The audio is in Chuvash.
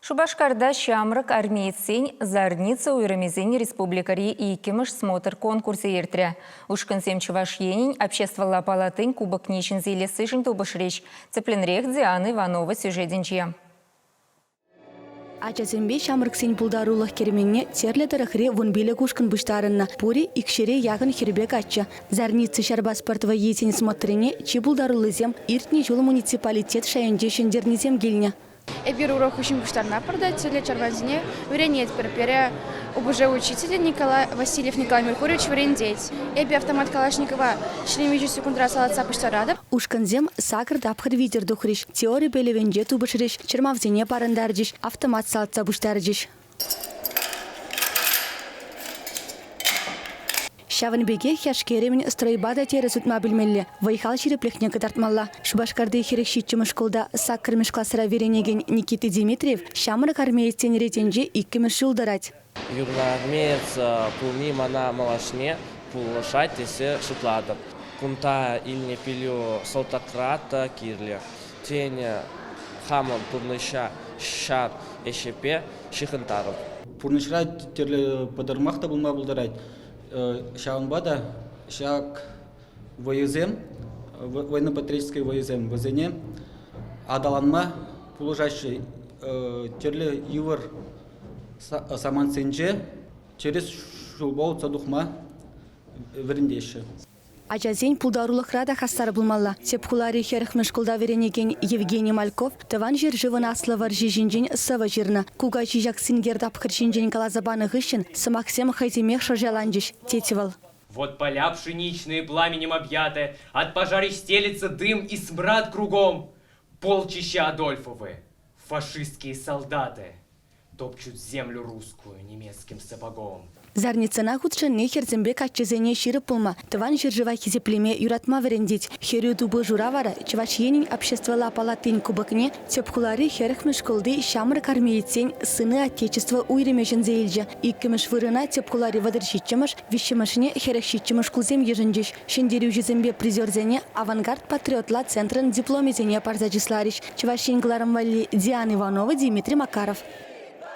Шупашкарта ҫамрӑк армеецсен Зарница уйрӑмӗсен республикӑри иккӗмӗш смотр-конкурсӗ иртрӗ. Ушкӑнсем Чӑваш Енӗн Обществӑлла палатин кубокне ҫӗнсе илессишӗн тупӑшрӗҫ. Тӗплӗнрех Диана Иванова сюжетӗнче. Ачасемпе ҫамрӑксен пултарулӑх керменне тӗрлӗ тӑрӑхри вунпилӗк ушкӑн пуҫтарӑннӑ. Пурӗ икҫӗре яхӑн хӗрпе каччӑ. Зарница ҫарпа спорт вӑййисен смотрне чи пултаруллисем иртнӗ ҫул муниципалитет шайӗнче ҫӗнтернисем килнӗ. Эпир урок хыҫҫӑн пуҫтарӑнатпӑр та тӗрлӗ чармансене вӗренетпӗр. Пире ОБЖ учителӗ Николай Васильев Николай Меркурьевич вӗрентет. Эпӗ автомат Калашникова ҫирӗм секундра салатса пуҫтаратӑп. Ушкӑнсем сакӑр тапхӑр витӗр тухрӗҫ, теори пӗлӗвӗнче тупӑшрӗҫ, чӑрмавсене парӑнтарчӗҫ, автомат салатса пуҫтарчӗҫ. Ҫавӑн пекех яш-кӗрӗмӗн стройпа та тӗрӗс утма пӗлмелле, вӑй-хал ҫирӗплӗхне кӑтартмалла. Шупашкарти 47-мӗш шкулта саккӑрмӗш класра вӗренекен Никита Димитриев ҫамрӑк армеецсен ретӗнче иккӗмӗш ҫул тӑрать. Юрнармеец пулни мана малашне пулӑшать тесе шутлатӑп. Кунта илнӗ пӗлӳ салтакра та кирлӗ. Тен, хамӑн пурнӑҫа ҫар ӗҫӗпе ҫыхӑнтарӑп. Пурнӑҫра тӗрлӗ пӑтӑрмах та пулма пултарать. Ҫавӑнпа та ҫак вӑйӑсем, военно-патриотические вӑйӑсем, вӗсене аталанма пулӑшаҫҫӗ. Тӗрлӗ йывӑр самантсенче тӗрӗс ҫулпа утса тухма вӗрентеҫҫӗ. Ачасен пултарулӑхра та хастар пулмалла. Тӗп хулари хӗрӗхмӗш шкулта вӗренекен Евгений Мальков Тӑван ҫӗршывӑн Аслӑ вӑрҫи ҫинчен сӑвӑ ҫырнӑ. Кукаҫи ҫак синкер тапхӑр ҫинчен каласа панӑ хыҫҫӑн сӑмахсем хӑйсемех шӑрҫаланчӗҫ, тет вӑл. Вот поля пшеничные пламенем объяты, от пожарищ стелется дым и смрад кругом. Полчища Адольфовы, фашистские солдаты, топчут землю русскую немецким сапогом. Зарницӑна хутшӑнни хӗрсемпе каччӑсене ҫирӗп пулма, Тӑван ҫӗршыва хисеплеме, юратма вӗрентет. Хӗрӳ тупӑшура вара Чӑваш Енӗн Обществӑлла палатин кубокне тӗп хулари хӗрӗхмӗш шкулти ҫамрӑк армеецсен Сыны Отечества уйрӑмӗ ҫӗнсе илчӗ. Иккӗмӗш вырӑна тӗп хулари 37-мӗш, виҫҫӗмӗшне 47-мӗш шкулсем йышӑнчӗҫ. Ҫӗнтерӳҫӗсемпе призерсене «Авангард» патриотла центрӑн дипломӗсене парса чысларӗҫ. Чӑваш Ен кӑларӑм валли Диана Иванова, Дмитрий Макаров.